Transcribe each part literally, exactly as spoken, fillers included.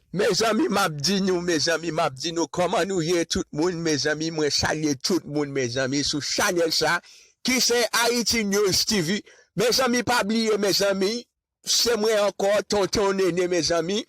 Mezanmi, m ap di nou, mezanmi, m ap di nou, kòman nou ye, tout moun, mezanmi, mwen salye tout moun, mezanmi, sou chanèl sa, ki se Haiti News T V. Mezanmi, pa bliye, mezanmi, se mwen ankò, Tonton Nene, mezanmi.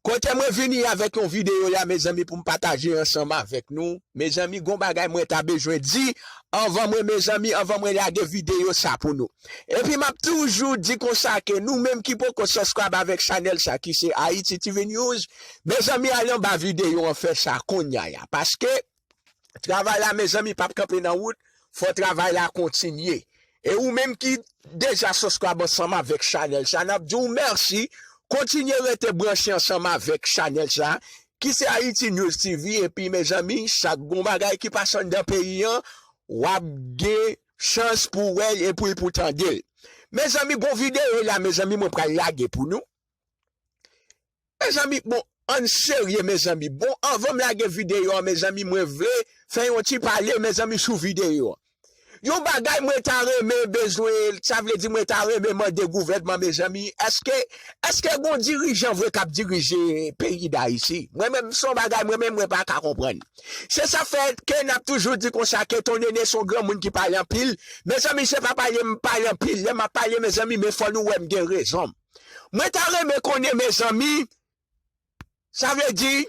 Kote mwen vini avèk yon videyo la, mezanmi, pou m pataje ansanm avèk nou. Mezanmi, gon bagay mwen ta bezwen di anvan mwen, mezanmi, anvan mwen lage videyo sa pou nou. Epi m ap toujou di konsa ke nou menm ki poko subscribe avèk chanèl sa ki se Haiti T V News, mezanmi, ale anba videyo an, fè sa kounye a la. Paske travay la, mezanmi, p ap kanpe nan wout, fò travay la kontinye. E ou menm ki deja subscribe ansanm avèk chanèl sa, n ap di w mèsi. Kontinye rete branche ansanm avèk chanèl sa, ki se Haiti News T V. Epi, mezanmi, chak gon bagay ki pase anndan peyi an, w ap gen chans pou w wè l epi pou w tande l. Mezanmi, gon videyo la, mezanmi, mwen pral lage pou nou. Mezanmi, bon, ann serye, mezanmi. Bon, anvan m lage videyo a, mezanmi, mwen vle fè yon ti pale, mezanmi, sou videyo a. Yon bagay mwen ta renmen bezwen, sa vle di mwen ta renmen mande gouvènman, mezanmi, èske, èske gon dirijan vre k ap dirije peyi Dayiti? Mwen menm, se yon bagay mwen menm, mwen pa ka konprann. Se sa fè ke n ap toujou di konsa ke Ton Nene se yon granmoun ki pale anpil. Mezanmi, se pa pale m pale anpil. Lè m ap pale, mezanmi, men fò nou wè m gen rezon. Mwen ta renmen konnen, mezanmi, sa vle di,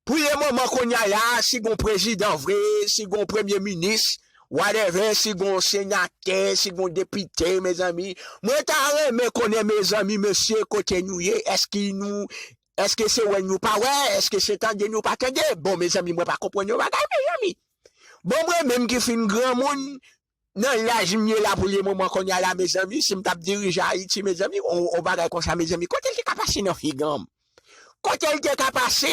pou le moman kounye a la, si gon prezidan vre, si gon premye minis, whatever, si gon senatè, si gon depite, mezanmi, mwen ta renmen konnen, mezanmi, mesye, kote nou ye, èske nou, èske se wè nou pa wè, èske se tande nou pa tande? Bon, mezanmi, mwen pa konprann yon bagay, mezanmi. Bon, mwen menm ki fin granmoun, nan laj m ye la pou le moman kounye a la, mezanmi, si m t ap dirije Ayiti, mezanmi, on, on bagay konsa, mezanmi, kote l te ka pase nan figi m? Kote l te ka pase?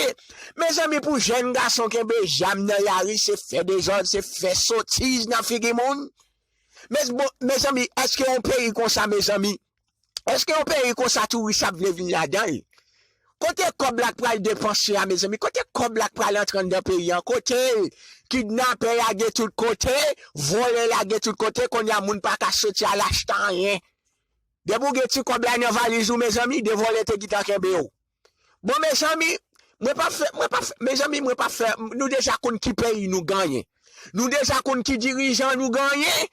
Mezanmi, pou jèn gason kenbe zam nan lari, se fè dezòd, se fè sotiz nan figi moun. Mez-, bon, mezanmi, èske yon peyi konsa, mezanmi, èske yon peyi konsa touris ap vle vin ladan l? Kote kòb la k pral depanse a, mezanmi? Kote kòb la k pral antre anndan peyi an? Kote l? Kidnapè lage tout kote, vòlè lage tout kote, kounye a moun pa ka soti al achte anyen. Depi w gen ti kòb la nan valiz ou, mezanmi, de vòlè te gentan kenbe w. Bon, mezanmi, mwen pa fè, mwen pa fè, mezanmi, mwen pa fè, nou deja konn ki peyi nou genyen. Nou deja konn ki dirijan nou genyen.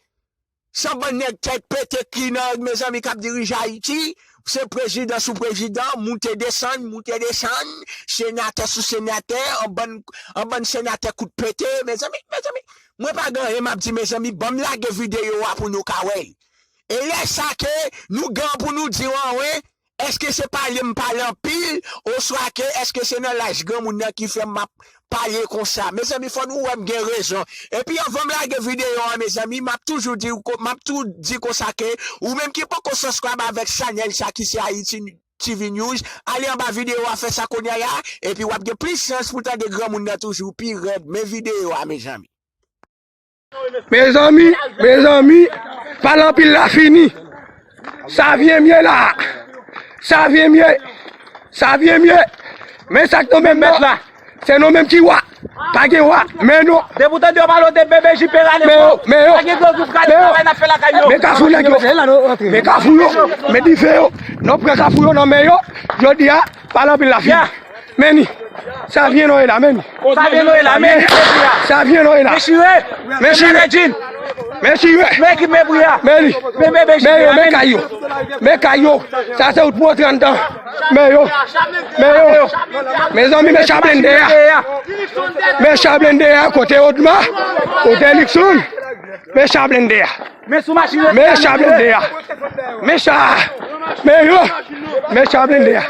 Se yon bann nèg tèt pete ki nan, mezanmi, k ap dirije Ayiti. Se prezidan sou prezidan, moute desann, moute desann, senatè sou senatè, yon bann, yon bann senatè kout pete, mezanmi, mezanmi. Mwen pa gen anyen m ap di, mezanmi, ban m lage videyo a pou nou ka wè l. E lè sa ke nou gen pou nou di w anwen, èske se pale m pale anpil, oswa ke èske se nan laj granmoun nan ki fè m ap pale konsa? Mezanmi, fò nou wè m gen rezon. Epi anvan m lage videyo a, mezanmi, m ap toujou di w ko-, m ap tou di konsa ke ou menm ki poko subscribe avèk chanèl sa ki se Haiti T V News, ale anba videyo a, fè sa kounye a la, epi w ap gen plis chans pou tande granmoun nan toujou pi rèd. Men videyo a, mezanmi. Mezanmi, mezanmi, pale anpil la fini. Sa vyen mye la. Sa vyen mye. Sa vyen mye. Men sa k nonmen m la. Se nou menm ki wa. Pa gen wa. Men nou. Depi w tande yo pale w de B B J P rale men yo, men yo, pa gen gwo gwoup rale travay n ap fè lakay yo. Men kafou nèg yo. Men kafou yo. Men dife yo. Nou pran kafou yo nan men yo. Jodi a, pale anpil la fini. Men ni. Sa vyen nou ye la, men ni. Sa vyen nou ye la, men ni. Sa vyen nou ye la. Men chire. Men chire. Men chire. Men ki men bri a. Men li. Men bebe men yo, men kay yo. Men kay yo. Sa se wout pou antre anndan. Men yo. Men yo. Mezanmi, men cha blende a. Men cha blende a, kote Odma? Kote Likson? Men cha blende a. Men sou machin yo. Men cha blende a. Men cha. Men yo. Men cha blende a.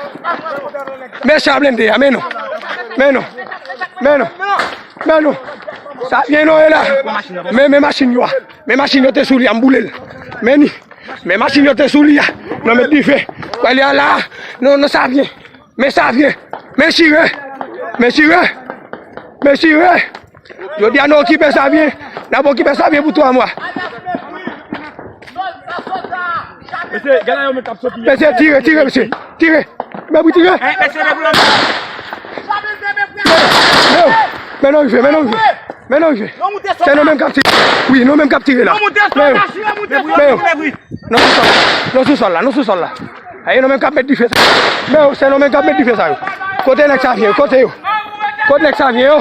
Men cha blende a. Men nou. Men nou. Men nou. Men nou. Sa vyen nou ye la. Men, men machin yo a. Men machin yo te sou li a, m boule l. Men ni. Men machin yo te sou li a. Nou met dife. Wè li a la. Non, non, sa vyen. Men sa vyen. Men chire. Men chire. Men chire. Jodi a nou okipe sa vyen. N ap okipe sa vyen pou twa mwa. Mesye, gade yo menm k ap soti. Mesye, tire, tire, mesye. Tire. Men pou tire. Men non rive, men non rive. Men non rive. Se nou menm k ap tire. Wi, nou menm k ap tire la. Men yo. Men yo. Nou sou sòl la, nou sou sòl la, nou sou sòl la. A, e nou menm k ap met dife sa yo. Men yo, se nou menm k ap met dife sa yo. Kote nèg Savyen yo? Kote yo? Kote nèg Savyen yo?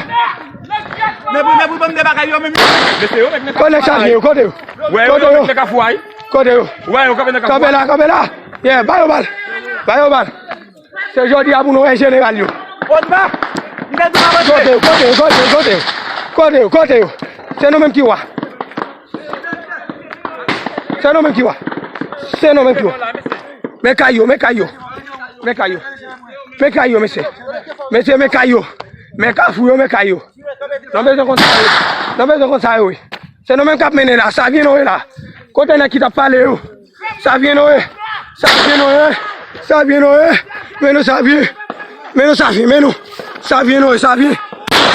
Men pou, men pou bann de bagay yo menm. Men se yo menm. Kote nèg Savyen yo? Kote yo? Wè, yo, kote yo yo? Met nan kafou a, wi. Kote yo? Wè, yo kanpe nan kafou a. Kanpe la, kanpe la. Yeah, ba yo bal. Ba yo bal. Se jodi a pou nou wè jeneral yo. Odma! M te di w pa rantre. Kote yo, kote yo, kote yo, kote yo. Kote yo, kote yo. Se nou menm ki wa. Se nou menm ki wa. Se nou menm ki wa. Men kay yo, men kay yo. Men kay yo. Men kay yo, mesye. Mesye, men kay yo. Men kafou yo, men kay yo. Nou bezwen konn sa yo. Nou bezwen konn sa yo, wi. Se nou menm k ap mennen la. Savyen nou ye la. Kote nèg ki t ap pale yo? Savyen nou ye. Savyen nou ye. Savyen nou ye. Men nou Savyen. Men nou Savyen, men nou. Savyen nou ye, Savyen.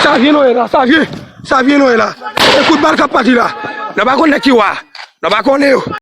Savyen nou ye la, Savyen. Savyen nou ye la. E kout bal k ap pati la. Nou pa konn nèg ki wa. Nou pa konnen yo.